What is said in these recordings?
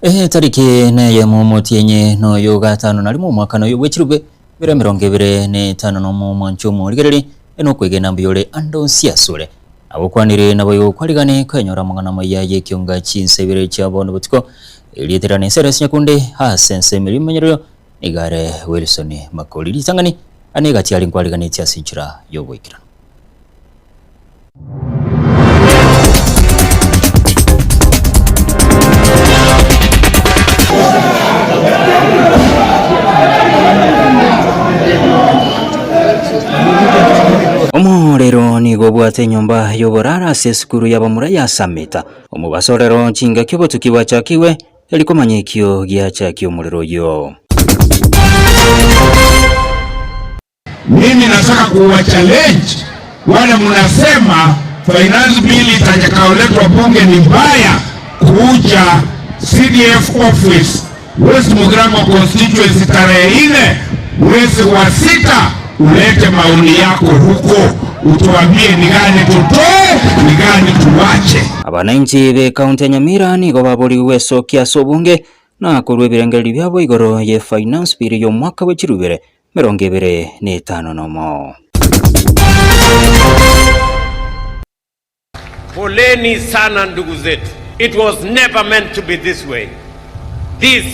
Etariki neyemo omotienyi noyo gatano na rimo omwakano oyo bw'echirube bire 25 nomo omwancho omorigereri enokwegena mbuya ore ande onsi asore. Nagokwanire naboigo kwarigane kwenyora amang'ana amaya y'ekionga chinsa ibere chia bono botuko erietera nense ere nyakunde ase ense emerimo emenyererio nigo are Wilson Makori ritang'ani ane egati are nkwariganetie ase enchera y'ogoikeranu. Omorero nigo obwate enyomba y'oboraro ase esukuru y'abamura ya Sameta. Omobaso orero chingaki obotuki bwachakigwe, tari komanya ekio giachakia omorero oyio. Mimi nataka kuwa challenge wale mnasema finance bill itakayoletwa bunge ni mbaya, kuja CDF office West Mugirango constituency tarehe 4 mwezi wa 6, ulete maoni yako huko, utuambie ni gani tutoe, ni gani tuwache. Abananchi b'Ekaunti ya Nyamira nigo baborigwe gwesokia ase obonge na korua ebirengererio biabo igoro ye Finance Bill y'omwaka bwe chirubere 2051. Poleni sana ndugu zetu. It was never meant to be this way. This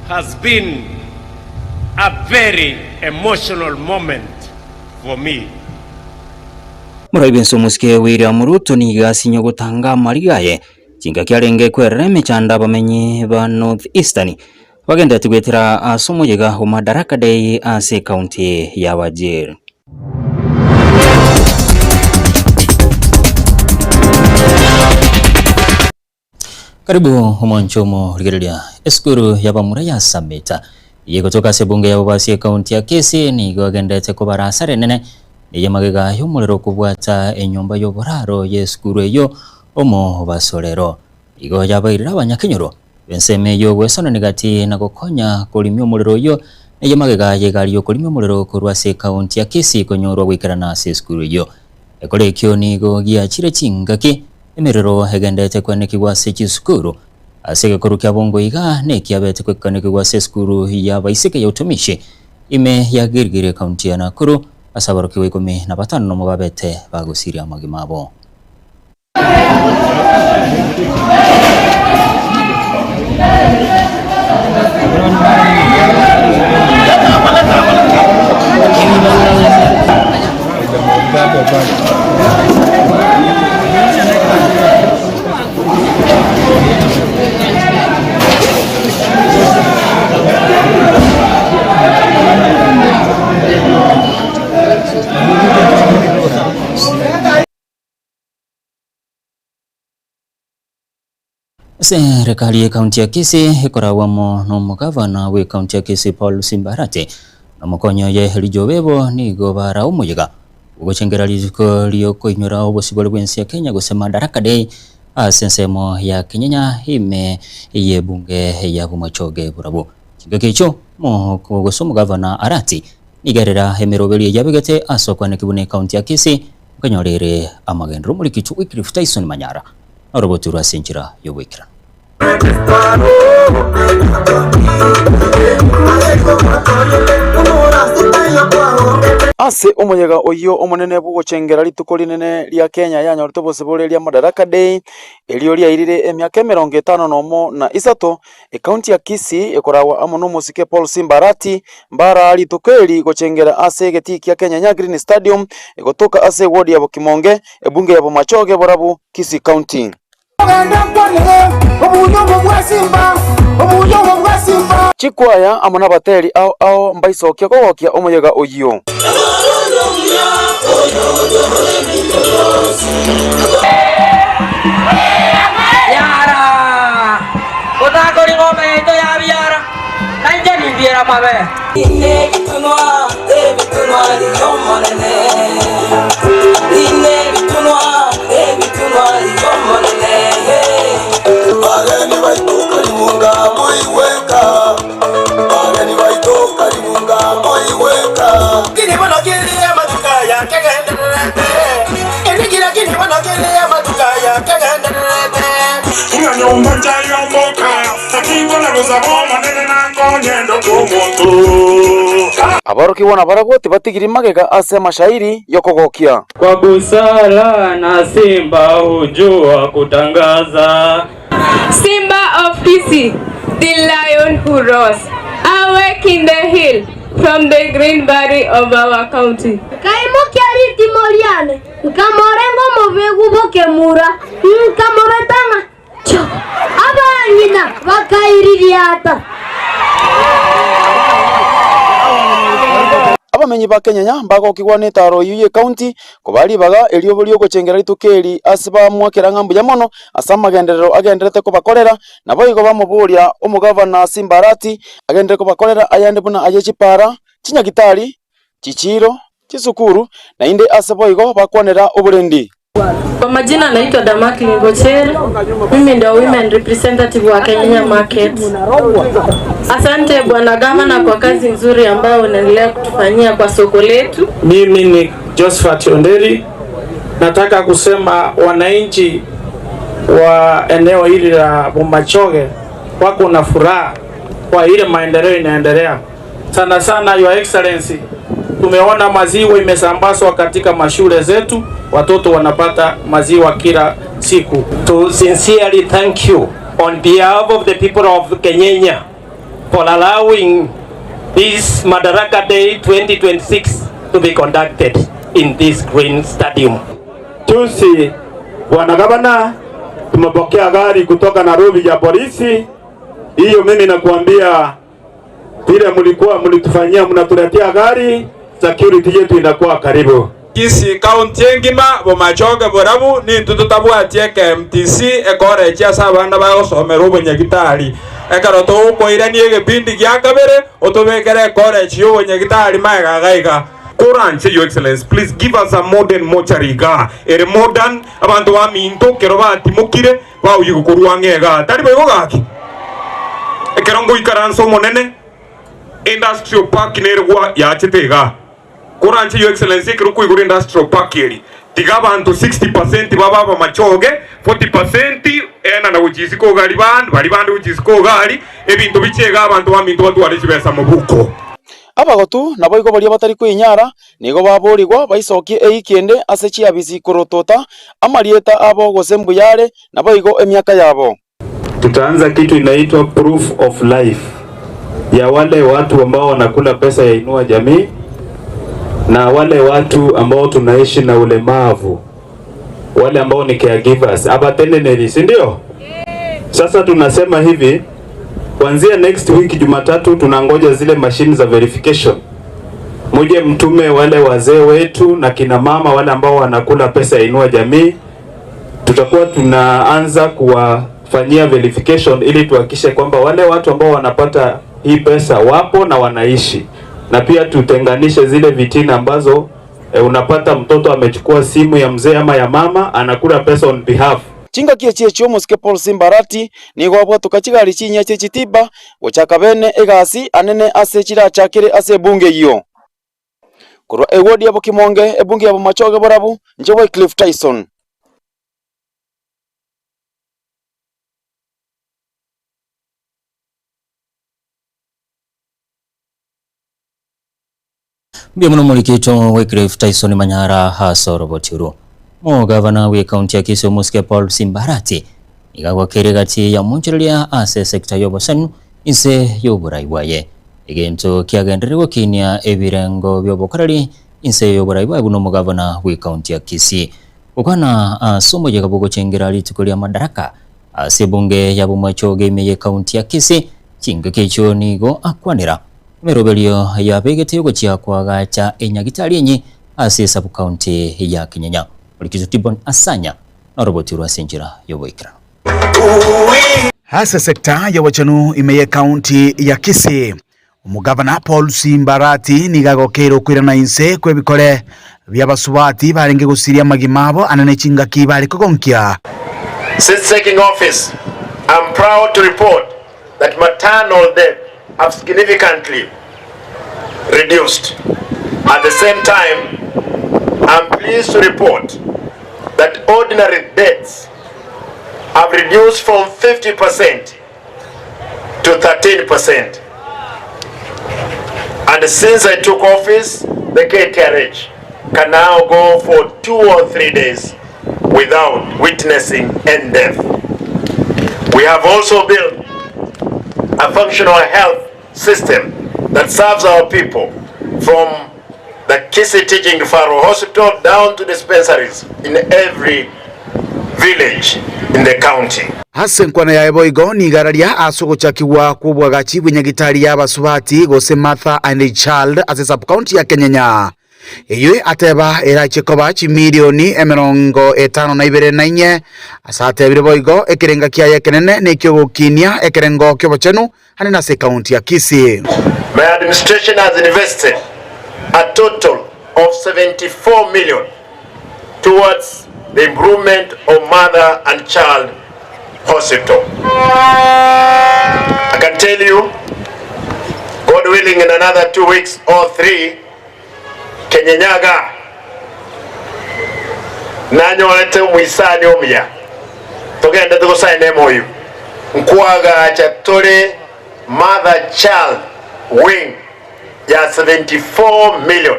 has been a very emotional moment for me. Morai bw'ense omosike William Ruto nigo asinye gotanga amariga aye chingaki arenge kwerera emechando abamenyi ba North Eastern bagenderete goetera ase omoyega o Madaraka Day ase ekaunti ya Wajir. Karibu omwancho omorigereria esukuru y'abamura ya Sameta eyegotoka ase ebunge ya Bobasi ekaunti ya Kisii nigo egenderete kobara asara enene neye magega y'omorero kobwata enyomba y'oboraro y'esukuru eyio omobasorero. Igo yabairire abanyakenyoro b'ensemo eyio gwesonani gati na gokonya korimia omorero oyio neye magega y'egari y'okorimia omorero korwa ase ekaunti ya Kisii konyorwa goikerana ase esukuru eyio. Ekero ekio nigo giachire chingaki emerero egenderete kwenekigwa ase chisukuru ase egekoru kia bongo iga nekiabete kwekanekigwa ase esukuru y'abaiseke ya utumishi ime ya Gilgil ekaunti ya Nakuru ase aborokigwa 15 nomo babete bagosiria amagima abo. Serikali y'ekaunti ya Kisii ekoragwa amo nomogavana bw'ekaunti ya Kisii Paul Simba Arati na omokonyi oye Elijah Obebo nigo bara omoyega bw'ogochengera rituko riokoinyora obosibore bw'ense ya Kenya gose Madaraka Day ase ensemo ya Kenyenya ime y'ebunge ya Bomachoge Borabu. Chingaki echio gose omogavana Arati nigo erera emeroberi eyio abegete ase okwaneki buna ekaunti ya Kisii Nkonyora ere amagenderero omoriki Wycliffe Tyson Manyara noroboturwe ase enchera y'ogoikeranu. Ase omoyega oyio omonene bw'ogochengera rituko rinene ria Kenya yanyorete obosibore ria Madaraka Day, erio riairire emiaka 51 na isato, Ekaunti ya Kisii ekoragwa amo nomosike Paul Simba Arati mbara rituko eri gochengera ase egetii kia Kenyanya Green Stadium egotoka ase eward ya Bokimonge, ebunge ya Bomachoge Borabu, Kisii County. Chikwaya amo nabateri ao ao mbaisokia kogokia omoyega oyio. Aborokigwa nabarabwo tibatigiri magega ase amashairi y'okogokia. Kwa busara na simba hujua kutangaza. Simba of Kisii, the lion who roars, awake in the hill from the green valley of our county. Nkaimokia ritimo riane, nkamorenga omobegu bw'okemura, nkamobeta ng'a chio. Abang'ina bakaiririata. Abamenyi ba Kenyenya mbagokigwa netaaro eyio y'ecounty kobaa ribaga eriobo riogochengera rituko eri ase bamwakera ng'a mbuya mono ase amagenderero agenderete kobakorera, naboigo bamoboria omogavana Simba Arati agenderere kobakorera ayande buna aye chipara, chinyagitari, chichiiro, chisukuru, naende ase boigo bakwanera oborendi. Kwa majina naitwa Damaki Ngocher, mimi ndio women representative wa Kenyenya Market. Asante bwana gavana kwa kazi nzuri ambayo unaendelea kutufanyia kwa soko letu. Mimi ni Josephat Onderi, nataka kusema wananchi wa eneo hili la Bomachoge wako na furaha kwa ile maendeleo inaendelea. Sana sana Your Excellency, tumeona maziwa imesambazwa katika mashule zetu, watoto wanapata maziwa kila siku. To sincerely thank you on behalf of the people of Kenyenya for allowing this Madaraka Day 2026 to be conducted in this green stadium. Juzi bwana gavana, tumepokea gari kutoka Nairobi ya polisi. Hiyo mimi nakuambia vile mlikuwa mlitufanyia, mnatuletea gari, security yetu inakuwa karibu. Kisii county engima bomachoge borabu nintu totabwatie KMTC ekorechi ase abana bagosomera obonyagitari ekero togokoirania egepindi gia kabere otobekere ekorechi ya obonyagitari maega iga iga. Koranche your excellency please give us a modern mortuary igaa ere modern abanto baminto kero batimokire baoyigwe korwa ang'e igaa tari boigo gaki? Ekero ngoikaransa omonene industrial park nere gwa yachete igaa koranche your excellency ekero koigora industrial park eri tiga abanto 60% babe abamachoge 40% ena na gochia isiko iga bande baria bande gochia isiko iga aria ebinto biche igaa abanto baminto batware chibesa mobuko. Abagotu naboigo baria batari kweinyara nigo baborigwa baisokie eiki ende ase chiabisi korotota amarieta abo gose mbuya are, naboigo emiaka yabo. Tutaanza kitu inaitwa proof of life ya wale watu ambao wanakula pesa ya Inua Jamii na wale watu ambao tunaishi na ulemavu, wale ambao ni caregivers abateneneri, si ndio? Sasa tunasema hivi, kuanzia next week Jumatatu tunangoja zile mashine za verification, muje mtume wale wazee wetu na kina mama wale ambao wanakula pesa ya Inua Jamii. Tutakuwa tunaanza kuwafanyia verification ili tuhakikishe kwamba wale watu ambao wanapata hii pesa wapo na wanaishi, na pia tutenganishe zile vitina ambazo unapata mtoto amechukua simu ya mzee ama ya mama anakula pesa on behalf. Chingaki echi echi'omosike Paul Simbarati nigo abwatoka chigari chinyia chie chitiba gochaka bene egasi anene ase chirachakere ase ebunge eyio. Korwa eward ya Bokimonge, ebunge ya Bomachoge Borabu, inche Wycliffe Tyson. Mbuya mono omorikito Wycliffe Tyson Manyara ase oroboti orwo. Omogavana bw'ecounty ya Kisii omosike Paul Simbarati nigo agwakeire egati ya omonchoreria ase esector y'obosani inse y'oborai bwaye. Egento kiagenderire gokinia ebirengo bi'obokoreri inse y'oborai bwaye buna omogavana bw'ecounty ya Kisii. Gokwana ase omoyega bw'ogochengera rituko ria Madaraka ase ebunge ya Bomachoge ime y'ecounty ya Kisii, chingaki echio nigo akwanera emeroberio yabegete yogochia koagacha enyagitari enye ase esabukaunti ya Kenyenya. Orikizo Tibon Asanya noroboti orwo ase enchera y'oboikeranu. Ase sector y'obochenu ime y'ecounty ya Kisii, omogavana Paul Simbarati nigo agokeire okoirana inse kw'ebikore bi'abasubati barenge gosiria amagima abo anene chingaki bare kogonkia. Since taking office, I'm proud to report that maternal death have significantly reduced. At the same time, I'm pleased to report that ordinary deaths have reduced from 50% to 13%. And since I took office, the KTRH can now go for 2 or 3 days without witnessing any death. We have also built a functional health system that serves our people from the Kisii Teaching Referral Hospital down to dispensaries in every village in the county. Ase enkwana yaye boigo nigo araria ase ogochakigwa kw'obwagachi bw'enyagitari y'abasubati gose Mother and Child ase sub-county ya Kenyenya. Eyio ateba erache koba chimilioni 52 na inye. Ase atebire boigo ekerenga kiaye ekenene neki'ogokinia ekerengo ki'obochenu ande nase ekaunti ya Kisii. My administration has invested a total of 74 million towards the improvement of mother and child hospital. I can tell you, God willing, in another 2 weeks or 3, Kenyenyaga nanyorete omoisani omuya togendete gosaina emoyo, nkoagacha tore mother child wing ya 74 million.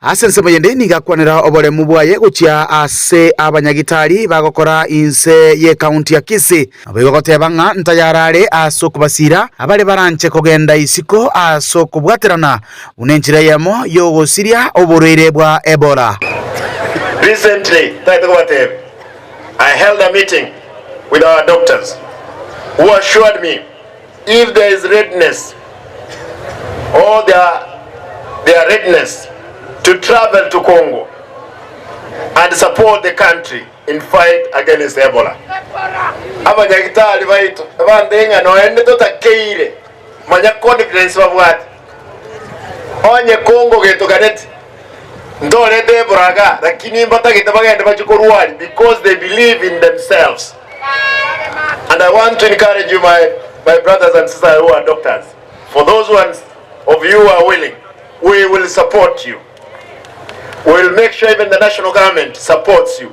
Ase ensemo yende nigo akwanera oboremu bwaye gochia ase abanyagitari bagokora inse y'ekaunti ya Kisii. Naboigo goteba ng'a ntayarare ase okobasiira abare baranche kogenda isiko ase okobwaterana buna enchera eyemo y'ogosiria oborwaire bwa Ebola. Recently, ntagete kobatebia, I held a meeting with our doctors who assured me if there is readiness or their, their readiness to travel to Congo and support the country in fight against Ebola. Abanyagitari baito ebante ng'a noende totakeire manya confidence babwate onye Congo getoganeti ntorete Ebola iga lakini mbatagete bagende bachie korwari because they believe in themselves and I want to encourage you my, my brothers and sisters who are doctors for those ones of you who are willing we will support you We will make sure even the national government supports you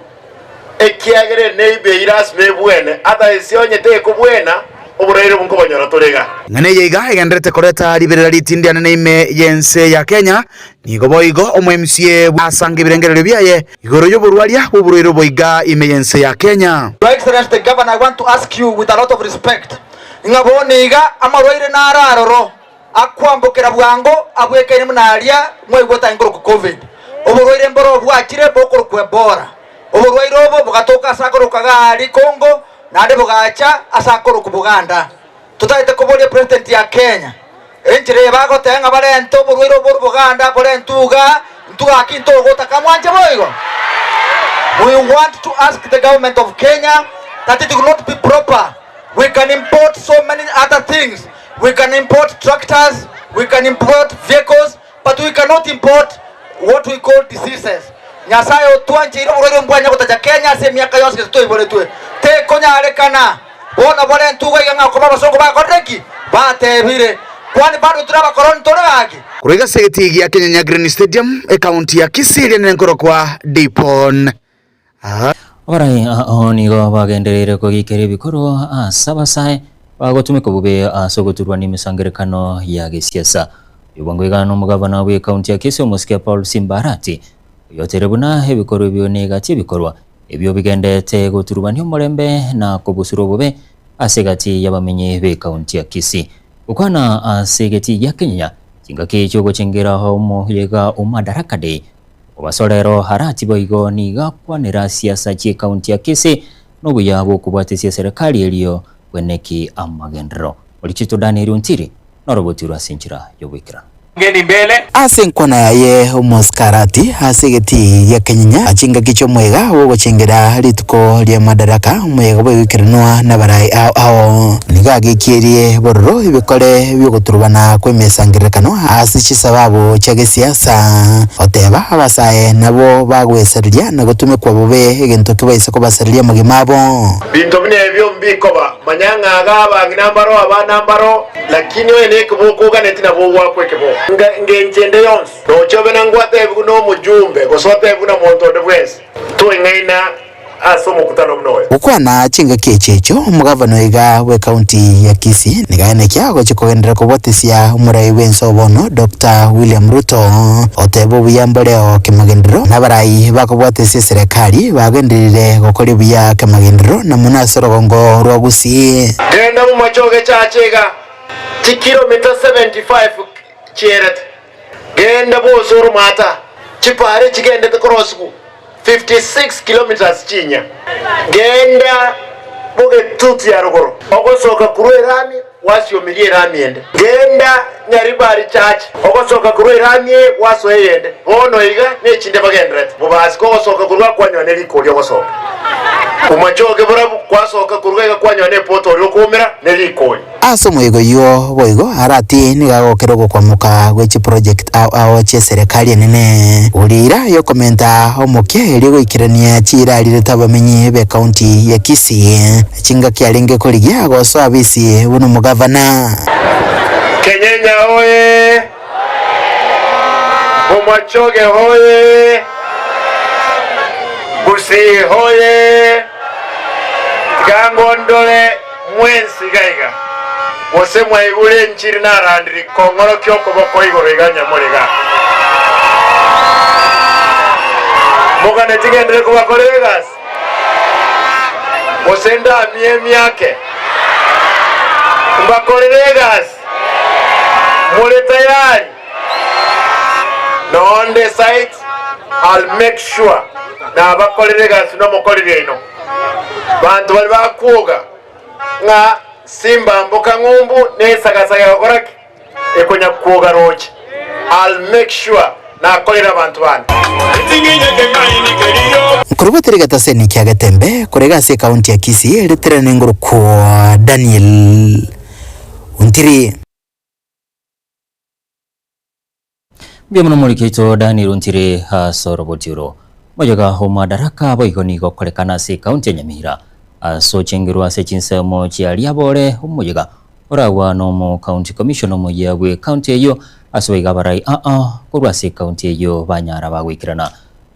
ekiagera ere neibe eyio lasima ebwene otherwise onye tekobwena oboraire obo nkobonyora tore iga. Eng'ana eye iga egendererete koreta riberera ritindianene ime y'ense ya Kenya, nigo boigo omo MCA asange ebirengererio biaye igoro y'oborwaria bw'oborwaire obo iga ime y'ense ya Kenya. Your Excellency the Governor, I want to ask you with a lot of respect, ng'a bono iga amarwaire naro aroro, Akwambokera bwango abwekaine buna aria mwaigwete aye nkorokwa Covid. Oborwaire mboro bwachire bokorokwa Ebola. Oborwaire obo bogatoka ase akorokwa Gari Congo naende bogacha ase akorokwa Buganda. Totagete koboria President ya Kenya enchera eye bagoteba ng'a barente oborwaire obo Buganda borentwe igaa intwe gaki ntogotaka mwanche boigo? We want to ask the government of Kenya that it will not be proper we can import so many other things We can import tractors, we can import vehicles, but we cannot import what we call diseases. Nyasaye otwancheire oborwaire mbwanya gotacha Kenya ase emiaka yonsi gose twaiboretwe. Tekonyarekana. Bono bore ntugo iga ng'a okoba abasongo bakorire ki? Batebire. Kwani bado tore abakoroni tore gaki? Korwa egasi egetii gia Kenyanya Green Stadium, ekaunti ya Kisii eria nere nkorokwa Dipon. Abarai ao nigo bagendereire kogikera ebikorwa ase abasae bagotumeka bobe ase ogoturwa nemesangerekano ya gesiasa. Oyo bwango iga nomogavana bw'ekaunti ya Kisii omosike Paul Simba Arati oyoteire buna ebikorwa ebio negati ebikorwa ebio bigendete goturubania omorembe na kobusura obobe ase egati y'abamenyi b'ekaunti ya Kisii. Gokwana ase egetii gia Kenyenya chingaki chiogochengera omoyega o Madaraka Day Obasorero Harati boigo nigo akwanera siasa chi'ekaunti ya Kisii nobuya bw'okobwatesia eserekari erio bweneki amagenderero. Orichito Daniel Ontiri norobotirwe ase enchera y'oboikeranu. Ase enkwana yaye omosikarati ase egetii gia Kenyenya chingaki chi'omoyega bw'ogochengera rituko ria Madaraka, omoyega bw'egoikeranwa nabarai ao ao. Nigo agekierie bororo ebikore bi'ogoturubana kw'emesangererekano ase chisababu chia gesiasa, oteba abasae nabwo bagwesareria na gotumekwa bobe egento kebaise kobasareria amagima abo. Binto buna ebio mbikoba, manya ng'a iga abang'ina mbaro, abana mbaro, lakini onye nekeboko oganeti nabo ogwakwa ekeboko. Ngencho ende yonsi, nocha obe na ngwatebigwe nomojumbe, gose otebigwe na monto onde bwensi, toing'aina. ase omokutano buna oyo. Gokwana chingaki echi echio, omogavana oiga bw'ecounty ya Kisii nigo aenekia agochia kogenderera kobwatesia omorai bw'ense o bono Doctor William Ruto oteba obuya mboreo kemagenderero na abarai bakobwatesia eserekari bagenderire gokora ebuya kemagenderero na mono ase orogongo rwa Gusii. Genda momachoge chache iga, chikilomita 75 chierete. Genda bwose oromata, chipara echigendete korosigwa 56 kilometres chinya. Genda bogetutu ya rogoro, ogosoka korwa erami gwasiomirie erami ende. Genda Nyaribari Church, ogosoka korwa erami eye gwasoa eyende. Bono iga nechinde bagenderete. Bobasi kogosoka korwa kwanyora ne rikori ogosoka. Bomachoge borabu kwasoka korwa iga kwanyora ne epoto oria okoumera ne rikori. Ase omoyega oyio boigo Arati nigo agokera ogokwamoka gwe chiproject ao ao chi'eserekari enene. Riira yokomenta omokia erio goikerania chiira arirete abamenyi b'ecounty ya Kisii chingaki arenge korigia gosoa abisi buna omogavana. Kenyenya oye! Bomachoge oye! Gusii oye! Tiga ngondore mwensi iga iga, gose mwaigure enchiri narandiri kong'orokia okoboko igoro iga nyamore iga. Mogane tigenderere kobakorera egasi, gose ndamie emiake, mbakorere egasi. More tayari? Nonde site, I'll make sure nabakorera egasi nomokoreri oino. Banto baria bakwoga ng'a simba mboka ng'umbu nesagasaga egokora ki? Ekonya kwoga roche. I'll make sure nakorera abanto bane. Nkorobotera egetaseni kia Getembe korega ase ekaunti ya Kisii riterane ngorokwa Daniel Ontiri. Mbuya mono omoriki oito Daniel Ontiri ase oroboti oro. Moyega o Madaraka boigo nigo okorekana ase ekaunti ya Nyamira ase ochengerwa ase chinsemo chia Riabore omoyega oragwa nomo county commissioner omoyia bwe county eyio ase boigo abarai aa korwa ase ecounty eyio banyara bagoikerana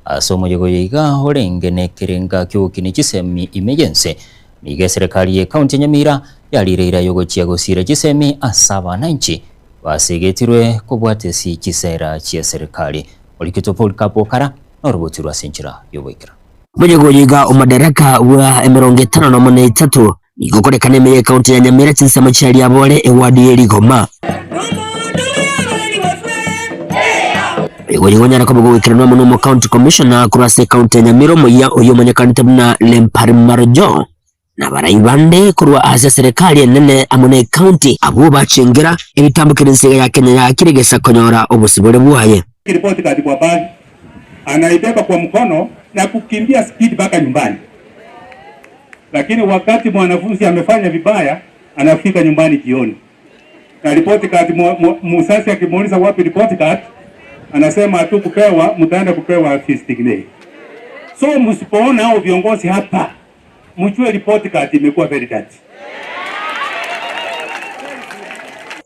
ase omoyega oyo iga orenge nekerenga kiogokina chisemi ime yense. Nigo eserekari ye county ya Nyamira yarire eira yogochia gosiira chisemi ase abananchi basegetirwe kobwatesi chisera chie serikali. Oriketwe Polycarp Okara noroboti rwa ase enchera yoboikeranu. Omoyega oyo iga omadaraka bwa emerongo etano nomo na etato nigo okorekana ime y'ecounty ya Nyamira chinsemo chia Riabore eward ye Rigoma. Omoyega oyo onyara koba goikeranwa amo nomo county commissioner korwa ase ecounty ya Nyamira omoyia oyio omanyekanete buna Lempari Marjo na abarai bande korwa ase eserekari enene amo ne ecounty abwo bachengera ebitambo kera ense iga ya Kenya yaakire gesa konyora obosibore bwaye. Ripoti kati kwa bag anaibeba kwa mkono na kukimbia speed mpaka nyumbani, lakini wakati mwanafunzi amefanya vibaya anafika nyumbani jioni na report card. Mzazi akimuuliza wapi report card, anasema hatukupewa, mtaenda kupewa visiting day. So msipoona hao viongozi hapa, mjue report card imekuwa very dirty.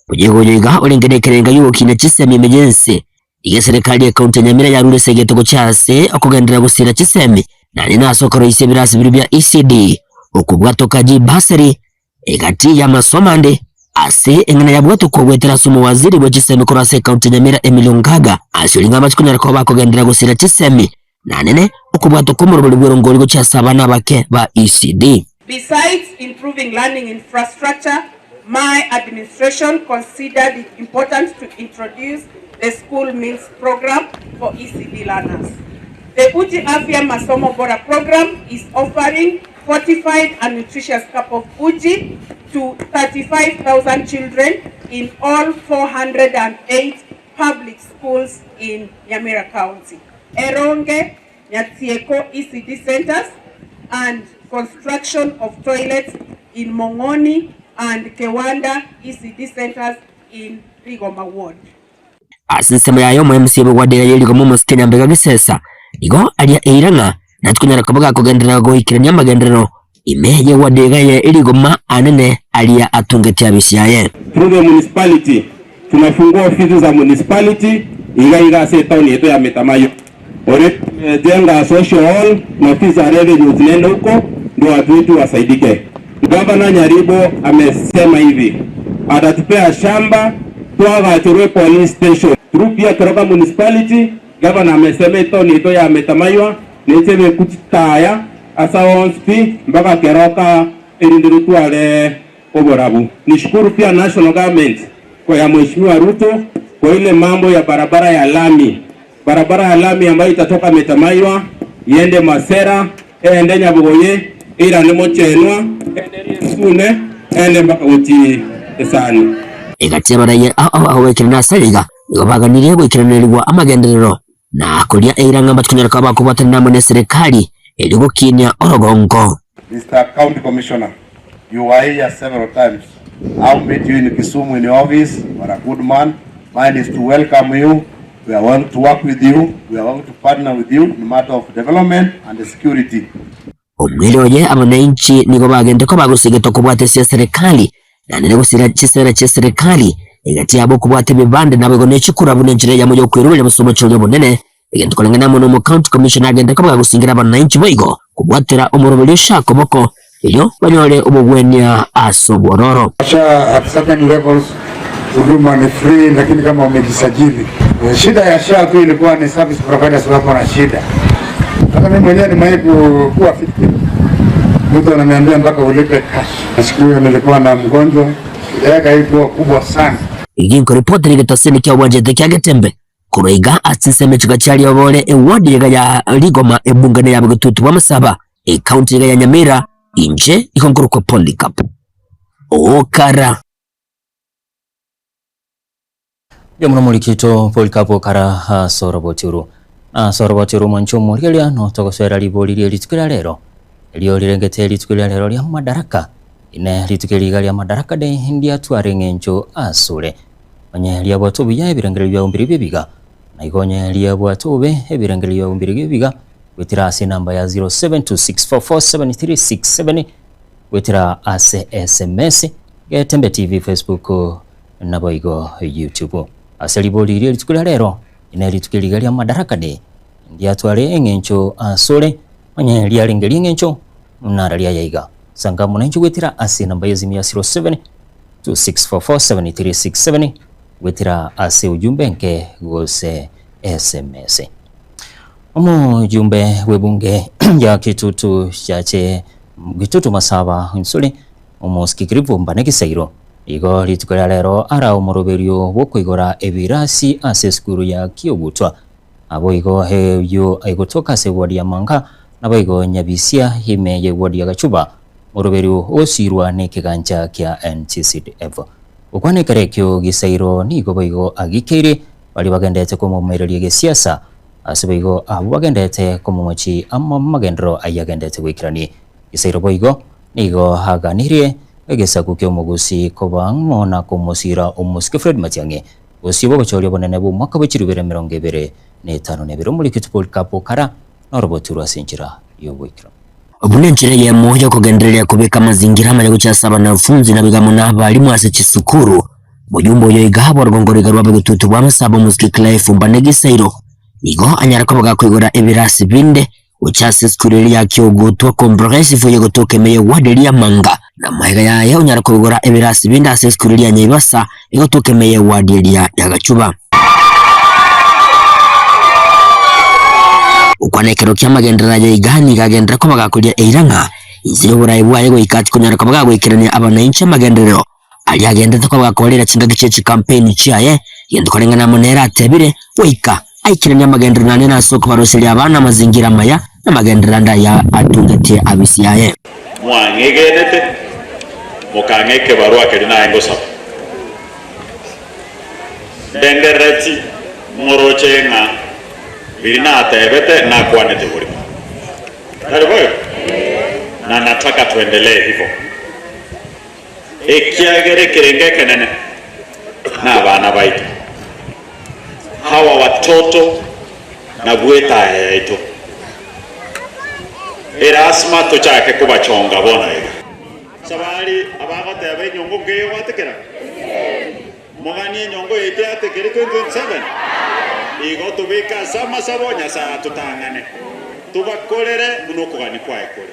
Omoyega oyo iga orenge nekerenga gi'ogokina chisemi ime y'ense. Iga eserekari y'ecounty ya Nyamira yarure ase egeto gochia ase okogenderera gosira chisemi naende nase okoroisia ebirasi biria bia ECD, okobwatoka chibursary, egati y'amasomo ande ase eng'ana yabwatokwa goetera ase omowaziri bwe chisemi korwa ase ecounty ya Nyamira Emily Ongaga ase oria ng'a amache konyara koba bakogenderera gosira chisemi nanene okobwatokwa omorobori bw'erongori gochia ase abana abake ba ECD. Besides improving learning infrastructure, my administration considered it important to introduce the school meals program for ECD learners. The Uji Afya Masomo Bora program is offering fortified and nutritious cup of uji to 35,000 children in all 408 public schools in Nyamira County. Eronge, Nyatsieko ECD centers and construction of toilets in Mongoni and Kewanda ECD centers in Rigoma Ward. Ase ensemo yaye omo-MC bw'egwadi eye y'erigoma omosike Nyambega Gisesa nigo aria eira ng'a natikonyara koba gakogenderera goikerania amagenderero ime y'egwadi iga eye erigoma anene aria atungetie abisi yaye. Through the municipality, tunafungua ofisi za municipality iga iga ase etown yetu ya Metamayo. Already tumejenga social hall na ofisi za revenue zinaenda huko ndio watu wetu wasaidike. Gavana Nyaribo amesema hivi atatupea shamba twagachorwe police station through pia Keroka municipality. Gavana amesema ito nito ya metamaywa nechebe kuchitaya asa onspi mpaka Keroka erindiro twale oborabu. Nishukuru pia national government kwa ya Mheshimiwa Ruto kwa ile mambo ya barabara ya lami, barabara ya lami ambayo itatoka Metamaywa iende Masera ende Nyabugoye ira nimochenwa ende Sune ende mpaka uti esani Egatia baraye aho gwekera nasariga nigo baganirie gwikeranirwa amagenderero na kuria eiranga batukunyaraka bakubwatana namo ne serikali eri gukinia orogongo. Mr. County Commissioner, you were here several times. I've met you in Kisumu in your office. You are a good man. Mine is to welcome you. We are want to work with you. We are want to partner with you in matter of development and security. Omwire oye abananchi nigo bagende ko bagusigetwa kobwatesia serikali na nene gusira chisera chia serikali egati yabo kobwata ebibande nabo igo nechikura buna enchera yamo yokweruberia bosomo choria obonene egento koreng'ana mono omo county commissioner agende ko bagosingira abananchi boigo kobwatera omoroberio shakoboko erio banyore obobwenia ase obwororo. SHA at certain levels huduma ni free, lakini kama umejisajili. Shida ya SHA tu ilikuwa ni service providers wako na shida. Hata mimi mwenyewe nimewahi kuwa victim, mtu ananiambia mpaka ulipe cash. Na siku hiyo nilikuwa na mgonjwa, shida yake haikuwa kubwa sana. Iginko ripoti rigetasini kia obwanchete kia Getembe korwa ase ensemo echiga chia Riobore eward iga ya Rigoma ebungane ya Bogetutu bwa Masaba ekaunti iga ya Nyamira inche ikonkorokwa Polycarp Okara. Bia muno mulikito Polycarp Okara asoroboturu asoroboturu mwancho morigeria no togoswera ribori rie rituko ria rero erio rirengete rituko ria rero ria madaraka ine rituko riga ria madaraka de ndia tware ng'encho asure onye ria bwatu buya ebirengero bya umbiri bibiga na igonye ria bwatu be ebirengero bya umbiri bibiga gwetira ase namba ya 0726447367 gwetira ase SMS Getembe TV Facebook nabo igo YouTube ase ribori rie rituko ria rero ine rituko riga ria madaraka de ndia tware eng'encho asore onye riarenge eng'encho nara ria yaiga sanga munanchi gwetira ase namba yezimu ya 0726447367 gwetira ase ujumbe nke gose SMS. Omujumbe webunge ya Kitutu chache Gitutu Masaba Nsuli omosikikirivu mbane gisairo igo rituko ria rero ara omoroberio bwokoigora ebirasi ase esukuru ya Kiogutwa abo igo heyo aigotoka ase ward ya Manga nabo igo Nyabisia ime ye ward ya Gachuba moroberio osirwa n'ekigancha kia NTCDF okwanekera ekio gisairo nigo boigo agikeire bari bagendete komomereria gesiasa ase boigo abo bagendete komomochi ama magendero ayagendete gwikirani gisairo boigo nigo haganirie egesaku kia omogusi kobang'o na komosira omosike Fred Matiang'i gosio bogochoria bonene bwa omwaka bwa chirubere 2052 omorikiti Polycarp Okara norobotirwe ase enchera y'oboikiro. Obuna enchera eyemo yokogendereria kobeka amazingira amaya gochasa abanafunzi nabigamo na abarimu ase chisukuru mojumbe oyo iga bwa rugongo riga rwa Bogetutu bwa Masaba omosike Clive Mbane Gisairo nigo anyara koba gakoigora ebirasi binde gochasa esukuru eria ya Kiogutwa Comprehensive egotoka ime ya ward eria ya Manga na maega yaye onyara koigora ebirasi binde ase esukuru eria ya Nyaibasa egotoka ime ya ward eria ya Gachuba. Okwana ekero kia amagenderera ya iga nigo agenderera koba gakoria eirang'a inse y'oborai bwaye goika ati konyara koba gagoikerania abananchi amagenderero aria agenderete koba gakorera chingaki chia chikampeni chiaye gento koreng'ana amo nere atebire goika aikerania amagenderero nane ase okobaroseria abana amazingira amaya na amagenderero ande aya atungetie abisi yaye. Mwang'egenete mokang'eke barua keri naye ngosaba ndengerereti moroche ng'a biri natebete nakwanete burimo tari boyo na nataka tuendelee hivyo ekiagere kirenge ekenene na abana baitu hawa watoto na bwetaya yaitu erasima tuchake kubachonga bona iga sabari abagoteba enyongo nkeyo gwatekera moganie enyongo yaito yatekere 2027. Igo tobeke ase amasabo, Nyasae atotang'ane, tobakorere buna okogania kwaye kore.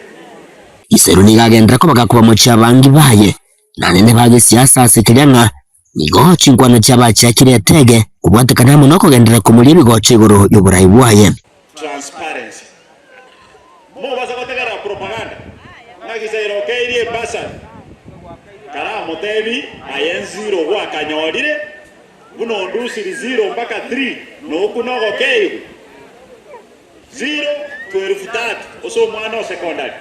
Isero nigo agenderera koba gakobamochia abangi baye, na nende ba gesiasa ase keria ng'a nigo chinkwana chiabachiakire etege kobwatekana amo nokogenderera komoria ebigocho igoro y'oborai bwaye. Transparency. Mobasa gotegerera propaganda ng'a Gisairo okeirie ebasari. Karamotebi aye nziro gwakanyorire buna ondusiri ziro mpaka three noku nogokeigwa. Ziro to elfu tatu ase omwana o secondary,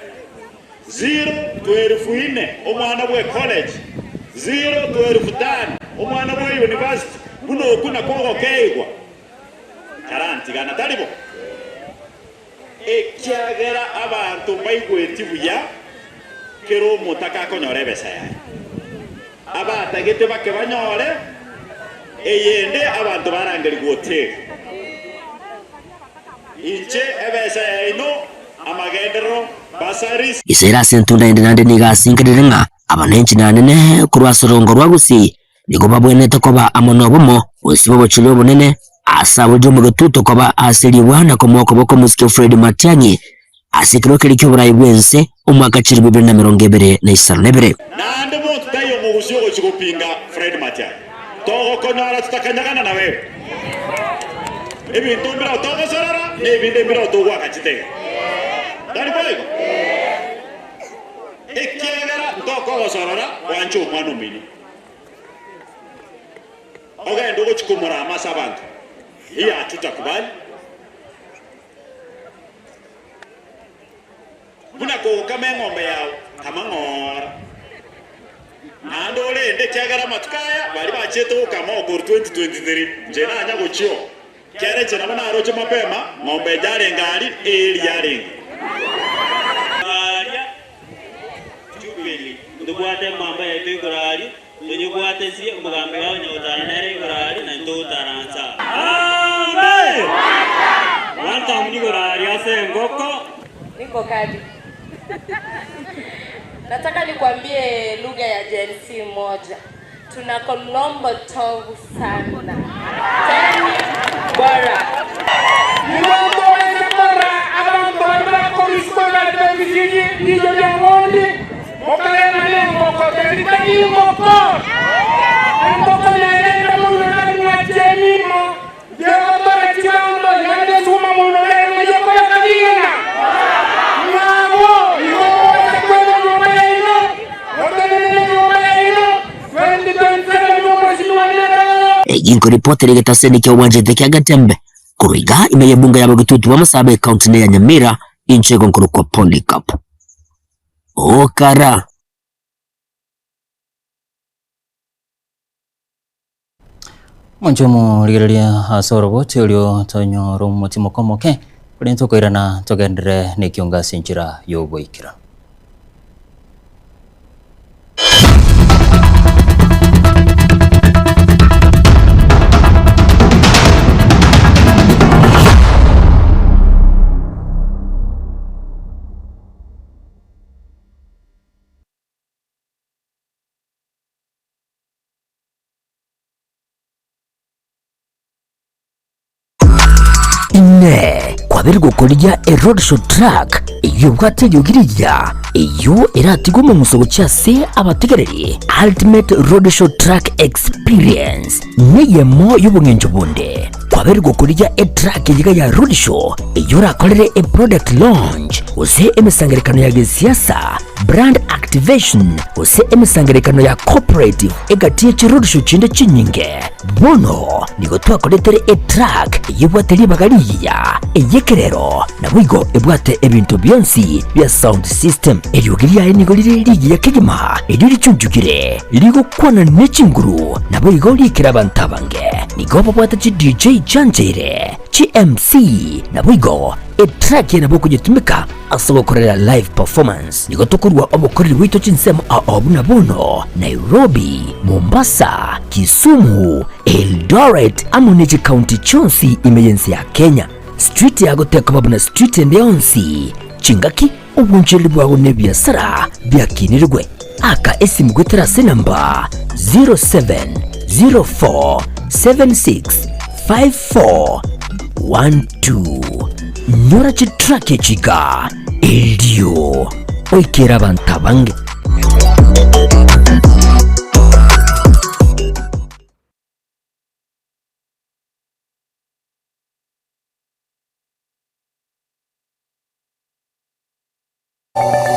ziro to elfu ine omwana bwe college, ziro to elfu tano omwana bwe university buna oku nakwo ogokeigwa. Karantigana, tari bo? Ekiagera abanto mbaigweti buya kera omotaka akonyora ebesa yaye. Abatagete bake banyore, eyende abanto barangerigwe oteri. Inche ebesa yaino, amagenderero, bursaries. Ise ase entunda ende naende nigo asinkerire ng'a abananchi nanene korwa ase orongo rwa Gusii Nigo babwenerete koba amo nobomo, gose obochori obonene, ase aborire omogetuto koba ase riibwa na komoa okoboko omosike Fred Matiang'i ase ekerua keria ki'oborai bw'ense omwaka chilifu ibere na emerongo ebere na isano na ebere. Naende monto taiyo omogusi ogochia gopinga Fred Matiang'i. Togokonyora totakanyagana na wewe. Ebinto mbireo togosorora, na ebinde mbireo togoaka chitege. Tari boigo? Ekiagera ntokogosorora gwancha omwana omino. Ogende ogochia komorama ase abanto, hiyo hatutakubali. Buna kogokama eng'ombe yao, kama ng'ora. Naende orende, ekiagera amatuko aya baria bachiete gokama okoru 2023, inche nanya gochia oo. Ekiagera inche nabo naroche mapema, ng'ombe enche arenge aria, eeri yarenge. Aria Jubili, ntobwate emamba yaito igoro aria, toyebwatesie omogambi wao onye gotara nere igoro aria, na intwe togotaransa. Amen! Welcome igoro aria ase engoko. Niko kadi. Nataka nikwambie lugha ya Gen Z moja. Tuna Colombo tovu sana. Teni bora. Nigo ntobaise korora abanto baria bakorwa isiko egati b'ebisieri riicho ri'eng'ondi, mokarena nengoko, teri tari ngoko. Engoko nere ere moino nari mwachia emimo, yegotora chibando, naende esuma moino nere ng'ai ekobeka rigena. Nabo igo mobaise kweba enyomba yaino, motenene nenyomba yaino, 2027 omosimiwa nere oyo. Ginkoripotera egetaseni kia obwanchete kia Gatembe korwa iga ime y'ebunge y'abagetutu b'amasabo ekaunti ya Nyamira inche igo nkorokwa Polycarp Okara. Omonche omorigereria ase oroboti orio tonyore omotimoko omoke, korende tokoirana togenderere nekiongo ase enchera y'oboikeranu. Inee! Kwabeire gokorigia eroadshow truck eyio ebwate eriogi rigiya, eyio eratigwe omong'uso gochia ase abategereri? Ultimate Roadshow Truck Experience neyemo y'obong'encho bonde. Kwabeire gokorigia etruck eyiga ya roadshow eyio orakorere eproduct launch gose emesangererekano ya gesiasa, brand activation, gose emesangererekano ya corporate egati ye chiroadshow chinde chinyinge. Bono nigo twakoretere etruck eyio ebwate ribaga rigiya, ey'ekerero, naboigo ebwate ebinto bionsi bia sound system. Eriogi riaye nigo rire rigiya kegima, erio richunchukire, rigokwana ne chinguru, naboigo riikire abanto abange. Nigo babwate chi DJ chiancheire, chi MC, naboigo etruck eye nabo okonyetumeka ase ogokorera live performance. Nigo tokorua obokoreri bwaito chinsemo ao buna bono, Nairobi, Mombasa, Kisumu, Eldoret amo ne chikaunti chionsi ime y'ense ya Kenya. Street yago tekoba buna street ende yonsi, chingaki, obonchereri bwago na ebiasara biakinirigwe. Aka esimu goetera ase enamba 07047654. 12. Nyora chitraki echi iga, erio oikere abanto abange.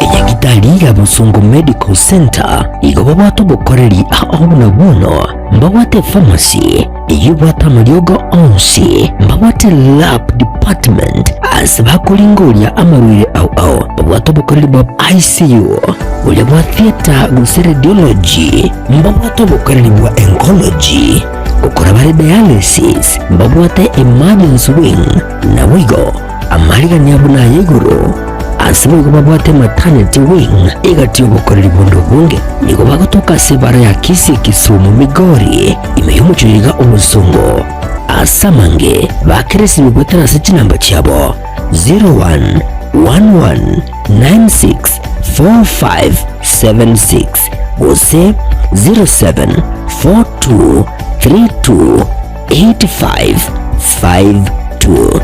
Enyagitari ya Bosongo Medical Centre igo babwate obokoreri ao buna bono mbabwate epharmacy eyio ebwate amariogo onsi, mbabwate lab department ase bakoringoria amarwaire ao ao, babwate obokoreri bwa ICU, boria bwa theatre gose radiology, mbabwate obokoreri bwa oncology, gokora bare dialysis, mbabwate emergency wing naboigo Amarigani abo naya igoro, ase boigo babwate maternity wing egati y'obokoreri bonde obonge. Nigo bagotoka ase ebara ya Kisii Kisumu Migori ime y'omochie oyo iga Obosongo. Ase amange bakeresirwe goetera ase chinamba chiabo 0111964576 gose 074232 8552.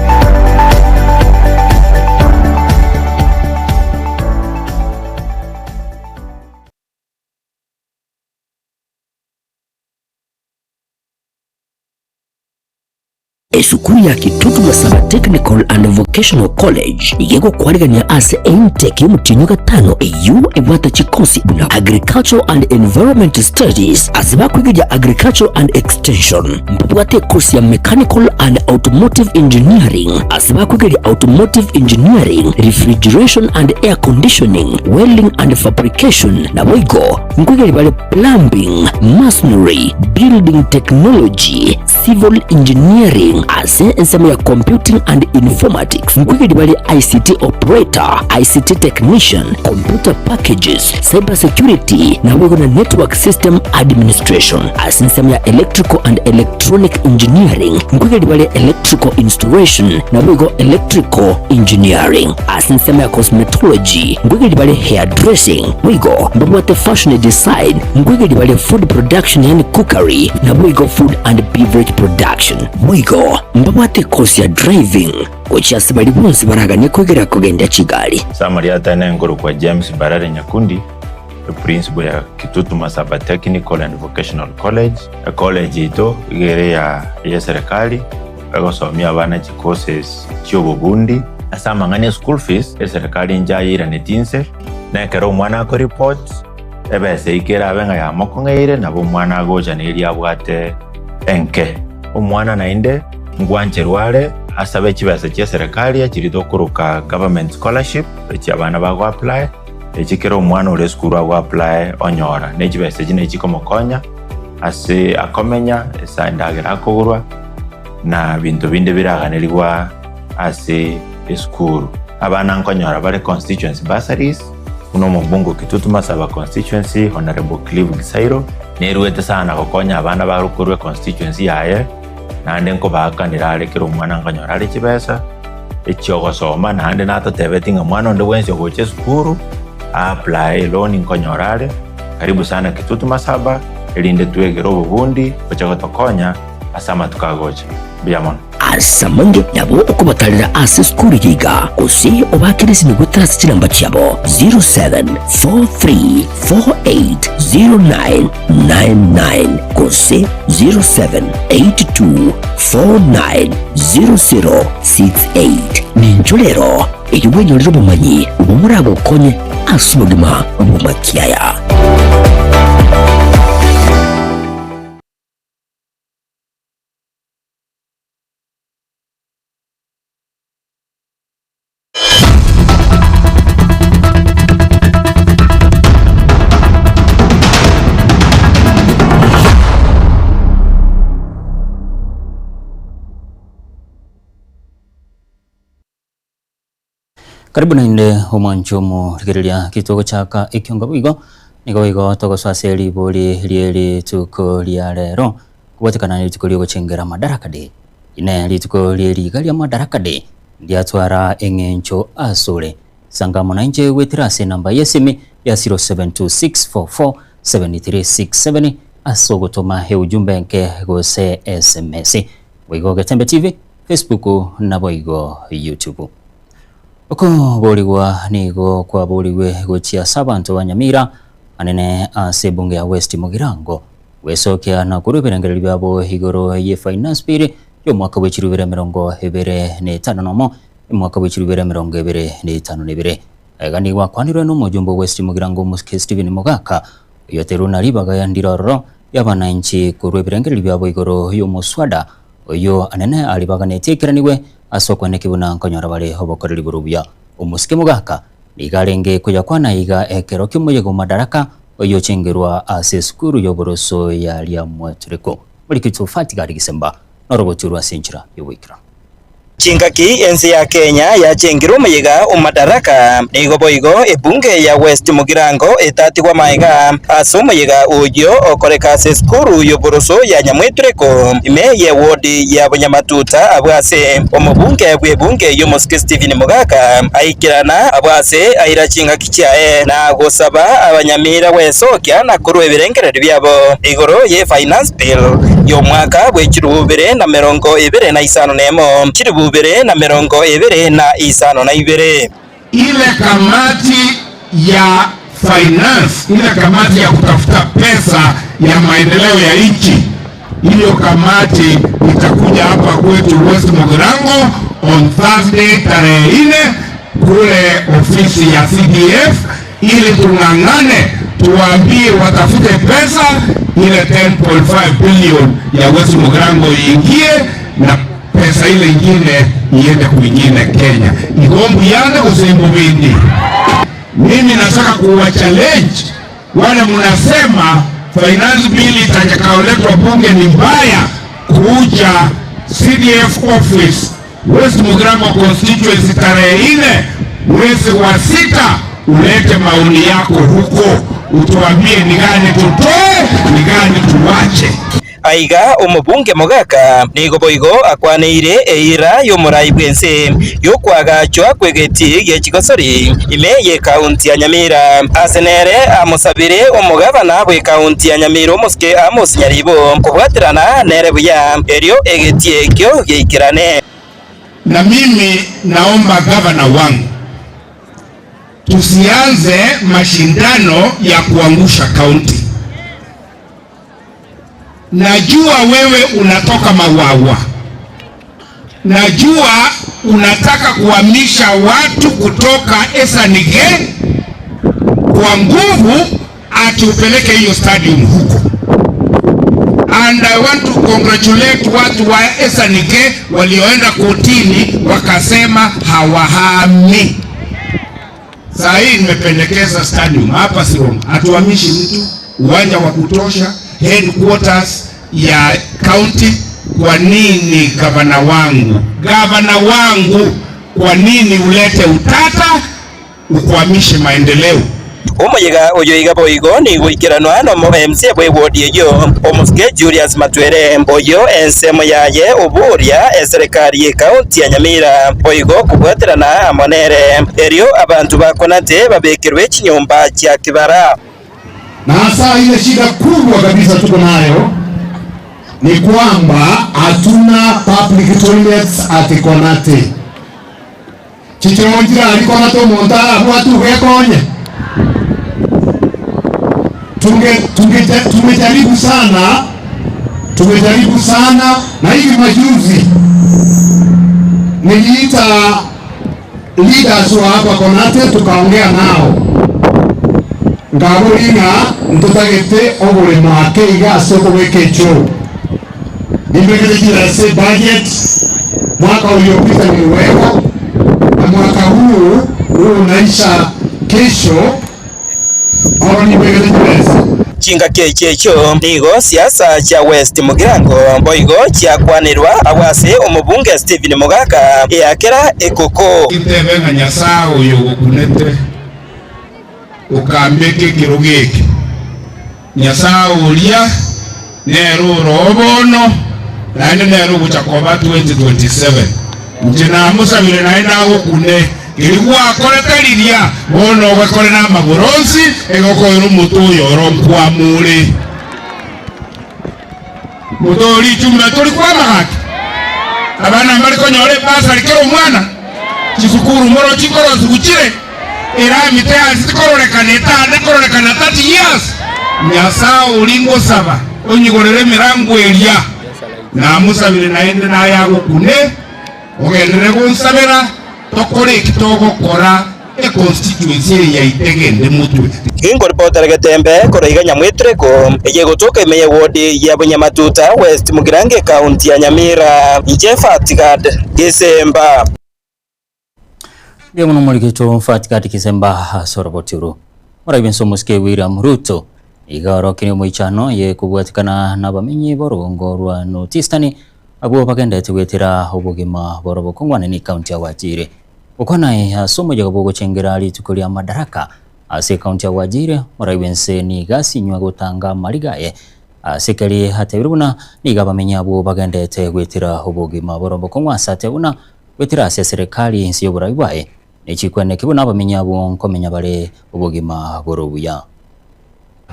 Esukuru ya Kitutu Masaba Technical and Vocational College nigo egokwarigania ase intake y'omotienyi o gatano eyio ebwate chikosi buna Agricultural and Environment Studies ase bakwegeria Agricultural and Extension. Mbabwate ekosi ya Mechanical and Automotive Engineering ase bakwegeria Automotive Engineering, Refrigeration and Air Conditioning, Welding and Fabrication naboigo nkwegeria bare Plumbing, Masonry, Building Technology, Civil Engineering ase ensemo ya Computing and Informatics nkwegeri bare ICT Operator, ICT Technician, Computer Packages, Cyber Security naboigo na Network System Administration. Ase ensemo ya Electrical and Electronic Engineering nkwegeri bare Electrical Installation naboigo Electrical Engineering. Ase ensemo ya Cosmetology nkwegeri bare Hairdressing boigo mbabwate Fashion Design nkwegeri bare Food Production yaani Cookery naboigo Food and Beverage Production. Boigo mbabwate ekosi ya Driving gochia ase baria bonsi baraganie kwegera kogendia chigari. Samaria atene nkorokwa James Mbarare Nyakundi, eprinciple ya Kitutu Masaba Technical and Vocational College. Ecollege yaito iga ere ya eserikali egosomia abana chicourses chiobobundi. Ase amang'ana e school fees, eserikali inche ayeiraneti inse, na ekero omwana akoreport, ebesa eyio kerabe ng'a yamokong'eire, nabo omwana agocha na eria abwate enke. Omwana naende ngwancherwa are asabe chibesa chia eserikali echiri tokoroka government scholarship, echi abana bago apply, echi kera omwana ore esukuru ago apply onyora. Ne chibesa echi nachi chikomokonya ase akomenya, ase endagera akogorwa, na binto binde biraganerigwa ase esukuru. Abana nkonyora bare constituency bursaries, buna omobunge o Kitutu Masaba constituency Honourable Clive Gisairo, neruete sana gokonya abana bare korwa econstituency yaye, naende nkobaakanera are kera omwana nkonyora are chibesa echiogosoma, naende natotebetie ng'a mwana onde bwensi ogocha esukuru a apply eloan nkonyora are. Karibu sana Kitutu Masaba, erinde twegere obobundi boche gotokonya ase amatuko agocha. Mbuya mono. Ase amange nabo okobatarera ase esukuru eye iga, gose obaakere esimi goetera ase chinamba chiabo 0743480999 gose 0782490068. Ninchwo rero erio bwenyorere obomanyi obwo moragokonye ase obogima bw'amakiaya. Karibu naende omwancho omorigereria kitogochaka ekiongo boigo nigo igo togosoa ase ribori rie rituko ria rero kobwatekana ne rituko riogochengera Madaraka Day. Inee rituko rie riga ria Madaraka Day ndiatwara eng'encho asore? Sanga amo nainche goetera ase enamba y'esimi ya 0726447367 ase ogotoma eujumbe enke gose SMS. Boigo Getembe TV. Facebook naboigo YouTube. Okoboorigwa nigo kwaboorigwe gochia ase abanto ba Nyamira, anene ase ebunge ya West Mugirango, gwesokia na korwa ebirengererio biabo igoro ye Finance Bill y'omwaka bwe chirubere 25 nomo, omwaka bwe chirubere 2052. Aiga nigo akwanirwe nomojumbe o West Mugirango Omosike Stephen Mogaka, oyoterwe na ribaga ndire ororo ri'abananchi korwa ebirengererio biabo igoro y'omoswada oyio anene aribaganetie aikeranigwe ase okweneki buna nkonyora bare obokoreri bore obuya. Omosike Mogaka nigo arenge koyakwana iga ekero ki'omoyega o Madaraka oyio ochengerwa ase esukuru y'oboroso ya Riamwetureko. Morikito Fatigali Gisemba norogochurwa ase enchera y'ogoikeranu. Chingaki ense ya Kenya yachengire omoyega o Madaraka, nigo boigo ebunge ya West Mugirango etatigwa magega ase omoyega oyio okoreka ase esukuru y'oboroso ya Nyamwetureko ime ye ward ya Bonyamatuta abwo ase omobunge bw'ebunge y'omosike Stephen Mogaka aikerana abwo ase aira chingaki chiaye na gosaba abanyamira gwesokia na korua ebirengererio biabo igoro ye Finance Bill y'omwaka bwe chilifu bibere na merongo ebere na isano nemo, chilifu bibere na merongo ebere na isano na ibere. Ile kamati ya finance, ile kamati ya kutafuta pesa ya maendeleo ya nchi, hiyo kamati itakuja hapa kwetu West Mugirango on Thursday tarehe 4 kule ofisi ya CDF ili tung'ang'ane tuwaambie watafute pesa ile 10.5 billion ya West Mugirango iingie na pesa ile ingine iende kwingine Kenya. Igombu yane usimbu bindi. Mimi nataka kuwa challenge wale mnasema finance bill itakayoletwa bunge ni mbaya, kuja CDF office West Mugirango constituency tarehe 4 mwezi wa 6, ulete maoni yako huko, utuambie ni gani tutoe, ni gani tuwache. Aiga omobunge Mogaka nigo boigo akwaneire eira y'omorai bw'ense y'okwagachwa kw'egetii gie chigosori ime y'ekaunti ya Nyamira. Ase nere amosabire omogabana bw'ekaunti ya Nyamira omosike Amos Nyaribo kobwaterana nere buya erio egetii ekio geikerane. Na mimi naomba gavana wangu tusianze mashindano ya kuangusha kaunti. Najua wewe unatoka Mawawa, najua unataka kuhamisha watu kutoka Esanige kwa nguvu, ati upeleke hiyo stadium huko. And I want to congratulate watu wa Esanige walioenda kotini wakasema hawahami. Saa hii nimependekeza stadium hapa Sironko, hatuhamishi mtu, uwanja wa kutosha, headquarters ya county. Kwa nini gavana wangu, gavana wangu, kwa nini ulete utata ukwamishe maendeleo? Omoyega oyo iga boigo nigo oikeranwa nomo MCA bwe ward eyio omosike Julius Matwere oyo ensemo yaye oboria eserekari ye county ya Nyamira boigo kobwaterana amo nere erio abanto ba Konate babekerwe chinyomba chia kibara. Na hasa ile shida kubwa kabisa tuko nayo ni kwamba hatuna public toilets at Konate. Chichonjira ali Konate omonto arabwate ogekonye. Tumejaribu sana, tumejaribu sana, na hivi majuzi niliita leaders wa hapa Konate tukaongea nao ngaburinga ntutagete obulema ake iga ase okobeka echo nimbegerekire ase budget mwaka uliopita niliweka na mwaka huu huu unaisha kesho oro nimbegerekire Chingaki echio echio nigo siasa chia West Mugirango boigo chiakwanirwa agwo ase omobunge Stephen Mogaka eakera ekoko. Intebe ng'a Nyasae oyo ogokunete okambeka ekerogo eke, Nyasae oria nere ore oo bono, naende nere ogocha koba 2027. Inche namosabire naende agokune, keria gwakorete riria, bono ogekore namagoro onsi, egokoira omote oyo oro nkwamore. Mote o richumbe tori kwama gaki? Abana mbare konyora ebasari kera omwana? Chisukuru morochi nkorosigu chire? Erami teancheti kororekana etande kororekana 30 years. Nyasae oria ngosaba onyigorere emerango eria, namosabire naende naye agokune, ogenderere gonsabera tokore eki togokora econstituency eye yaito egende motwe. Inkoripotera Getembe korwa iga Nyamwetureko, eye egotoka ime ye ward ya Bunyamatuta West Mugirango ekaunti ya Nyamira. Inche Fatgad Gisemba. Mbuya mono omorikito Fatgad Gisemba ase oroboti oro. Moraibwe nse omosike William Ruto iga orokirie omoichano ye kobwatikana nabamenyi b'orogongo rwa North Eastern abwo bagenderete goetera obogima bw'orobokong'wane ne ekaunti ya Wajir. Gokwana aye ase omoyega bw'ogochengera rituko ria Madaraka ase ekaunti ya Wajir, moraibwe nse nigo asinywe gotanga amariga aye ase keri atebire buna nigo abamenyi abwo bagenderete goetera obogima bw'orobokong'u ase atebe buna goetera ase eserekari inse y'oborai bwaye nechikweneki buna abamenyi abwo nkomenya bare obogima bore obuya.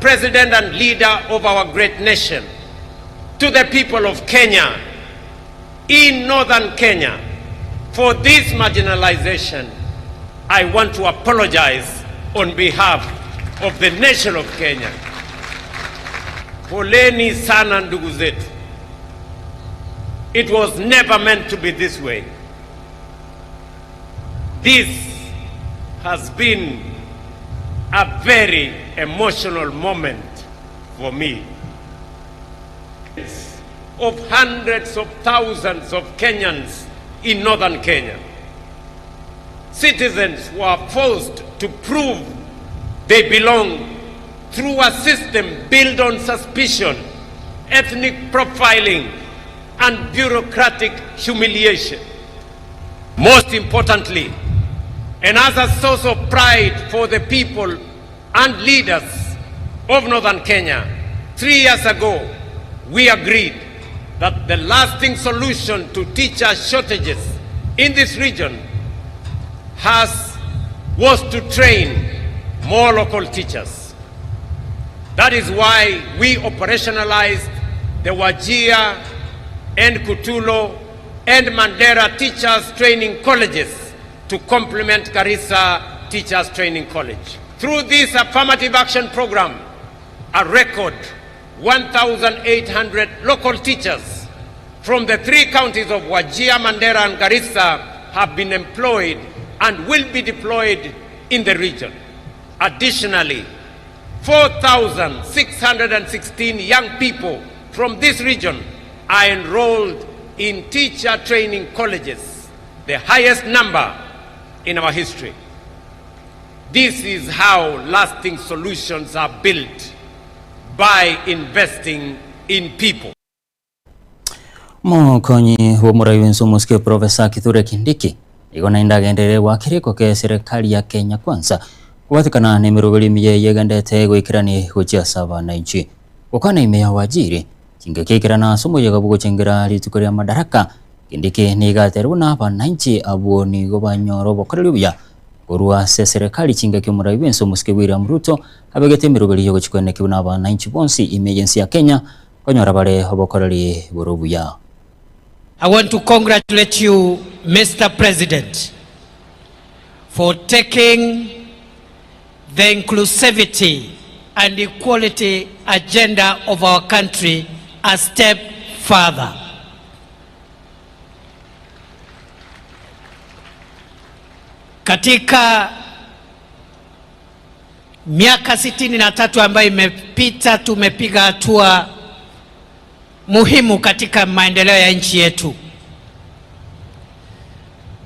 President and leader of our great nation, to the people of Kenya, in northern Kenya, for this marginalization, I want to apologize on behalf of the nation of Kenya. Poleni sana ndugu zetu. It was never meant to be this way. This has been a very emotional moment for me. Of hundreds of thousands of Kenyans in northern Kenya. Citizens who are forced to prove they belong through a system built on suspicion, ethnic profiling, and bureaucratic humiliation. Most importantly, and as a source of pride for the people and leaders of northern Kenya, 3 years ago, we agreed that the lasting solution to teacher shortages in this region was to train more local teachers. That is why we operationalized the Wajir and Kutulo and Mandera Teachers Training Colleges to complement Garissa Teachers Training College. Through this affirmative action program, a record 1,800 local teachers from the 3 counties of Wajir, Mandera and Garissa have been employed and will be deployed in the region. Additionally, 4,616 young people from this region are enrolled in teacher training colleges, the highest number in our history. This is how lasting solutions are built, by investing in people. Omokonyi bw'omorai bw'ense omosike Professor Kithure Kindiki nigo naende agenderere goakera ekoka eserekari ya Kenya Kwanza kobwatekana nemeroberi emiya eye egenderete goikerani gochia ase abananchi. Gokwana ime ya Wajiri chingaki ekerana ase omoyega bw'ogochengera rituko ria Madaraka, Kindiki nigo aterire buna abananchi abwo nigo banyora obokoreri obuya korwa ase eserekari chingaki omorai bw'ense omosike William Ruto abegete emeroberi y'ogochia koeneki buna abananchi bonsi ime y'ense ya Kenya Konyora bare obokoreri bore obuya. I want to congratulate you, Mister President, for taking the inclusivity and equality agenda of our country a step further. Katika miaka 63 ambayo imepita, tumepiga hatua muhimu katika maendeleo ya nchi yetu.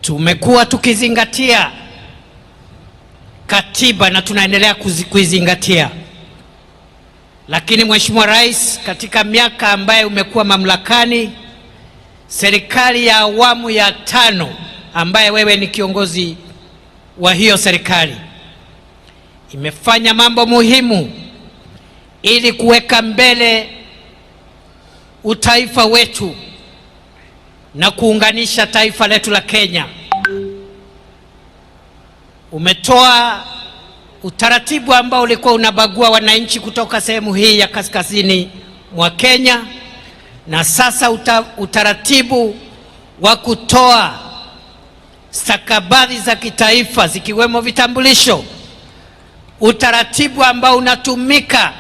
Tumekuwa tukizingatia katiba na tunaendelea kuizingatia. Lakini Mheshimiwa Rais, katika miaka ambayo umekuwa mamlakani, serikali ya awamu ya 5 ambaye wewe ni kiongozi wa hiyo serikali imefanya mambo muhimu ili kuweka mbele utaifa wetu na kuunganisha taifa letu la Kenya. Umetoa utaratibu ambao ulikuwa unabagua wananchi kutoka sehemu hii ya kaskazini mwa Kenya, na sasa utaratibu wa kutoa stakabadhi za kitaifa zikiwemo vitambulisho, utaratibu ambao unatumika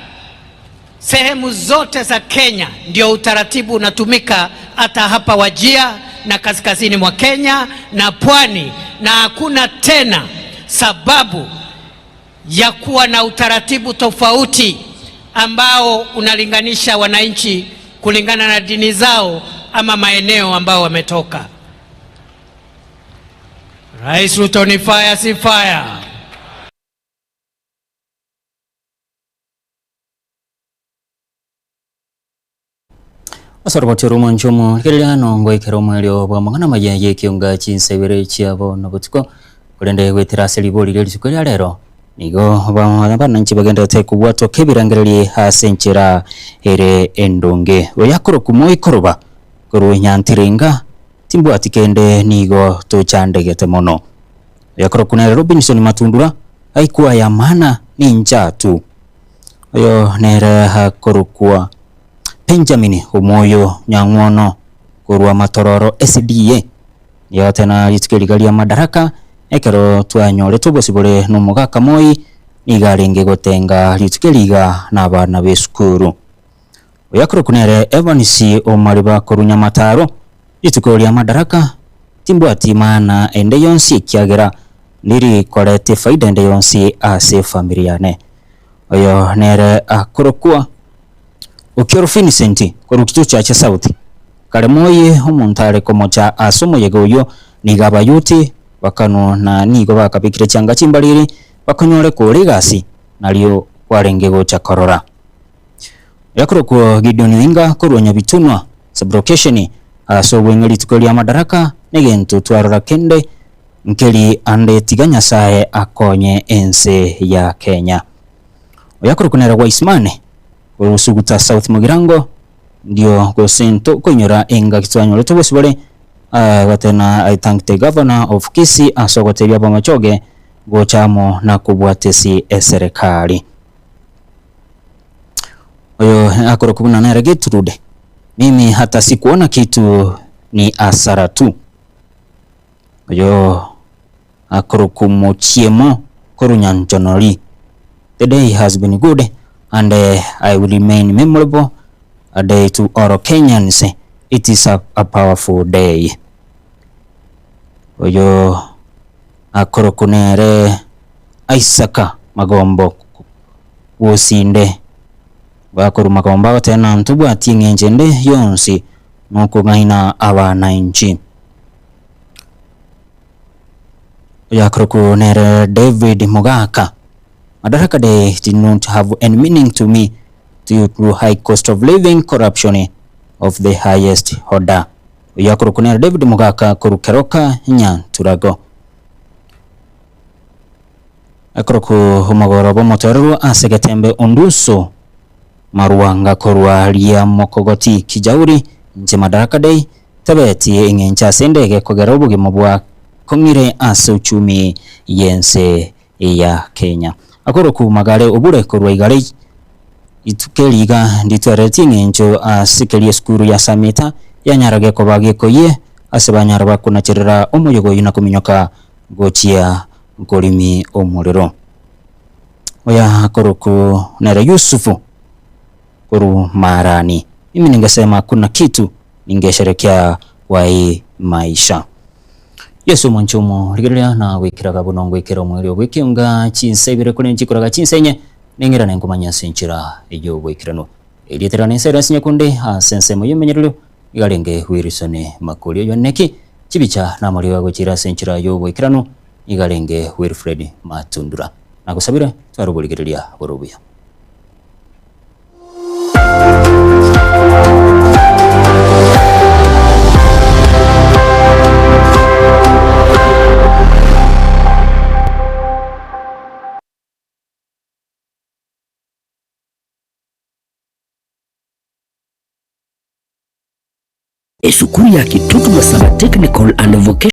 sehemu zote za Kenya, ndio utaratibu unatumika hata hapa Wajir na kaskazini mwa Kenya na pwani, na hakuna tena sababu ya kuwa na utaratibu tofauti ambao unalinganisha wananchi kulingana na dini zao ama maeneo ambao wametoka. Rais Ruto ni fire, si fire? Osoroboti omonche omoikereria nongoikera omwerio bwa amang'ana amaya y'ekionga chinsebere chiabo na botuko korende goetera ase ribori ria rituko ria rero nigo abananchi bagenderete kobwatwa kebirengererie ase enchera ere endonge oyakorokwa moikoroba korwa nyantirenga timbwati kende nigo tochandegete mono oyakorokwa nere Robinson Matundura aikwa ya maana ni njaa tu oyo nere akorokwa Benjamin Omoyo Nyang'wono korwa Matororo SDA yote na rituko riga ria madaraka ekero twanyoretwe obosibore na omogaka Moi niga arenge gotenga rituko riga na abana ba esukuru oyakorokwa nere Evans Omariba korwa Nyamataro rituko ria madaraka timbwati maana ende yonsi ekiagera nirikorete faida ende yonsi ase efamiri yane oyo nere akorokwa Okioro Vincent korwa kituo cha South kare moye omonto are komocha ase omoyega oyo niga abayuti bakano na nigo bakabekire chianga chimbariri bakonyore kore egasi nario kwarenge gocha korora yakorokwa Gideon Winga korwa Nyabitunwa sublocation ase obweng'e rituko ria madaraka negento twarora kende nkeri ande tiga Nyasaye akonye ense ya Kenya oyakorokwa nere Wiseman korwa Suguta South Mugirango ndio gosento koinyora engaki twanyorete obosibore gatena I thank the governor of Kisii ase ogoteria abamachoge gochamo na kobwatesi eserikali oyo akorokwa buna nere Gertrude mimi hata sikuona kitu ni asara tu oyo akorokwa Mochiemo korwa Nyanchonori the day has been good and I will remain memorable a day to all Kenyans. It is a powerful day. Oyo akorokwa nere Isaka Magombo wosinde bakorwa Magombo agoteba ntobwati eng'encho ende yonsi nokong'aina abananchi. Oyo akorokwa nere David Mugaka. Madaraka Day did not have any meaning to me due to high cost of living, corruption of the highest order. Oyo akorokwa nere David Mugaka korwa Keroka Nyanturago. Akorokwa omogoro bw'omotorero ase Getembe Onduso Maruanga korwa ria Mokogoti Kijauri nche Madaraka Day tebeti eng'encho ase endege kogera obogima bwa kong'ire ase uchumi yense ya Kenya. Akorokwa Magare Obure korwa Igare ituko riga nditweretie eng'encho ase keria esukuru ya Samita yanyarage koba gekoyie ase banyara bakonacherera omoyogo oyo na kominyoka gochia nkorimi omorero. Oya akorokwa nere Yusufu korwa Marani. Mimi ningesema kuna kitu ningesherekea kwa hii maisha. Yesu mwanchomo rigereria na gwikiraga buno ngwikira omweri ogwikionga chinse ibere kore nchikoraga chinse enye neng'era nenkomanya ase enchera ey'obwekirano erietera nensera ase nyakunde ase ensemo y'omenyerero igarenge Wilson Makori oyo neki chibicha namoriwa gochira ase enchera y'obwekirano igarenge Wilfred Matundura nagosabire twaroborigereria borobuya. Esukuru ya Kitutu Masaba Technical and Vocational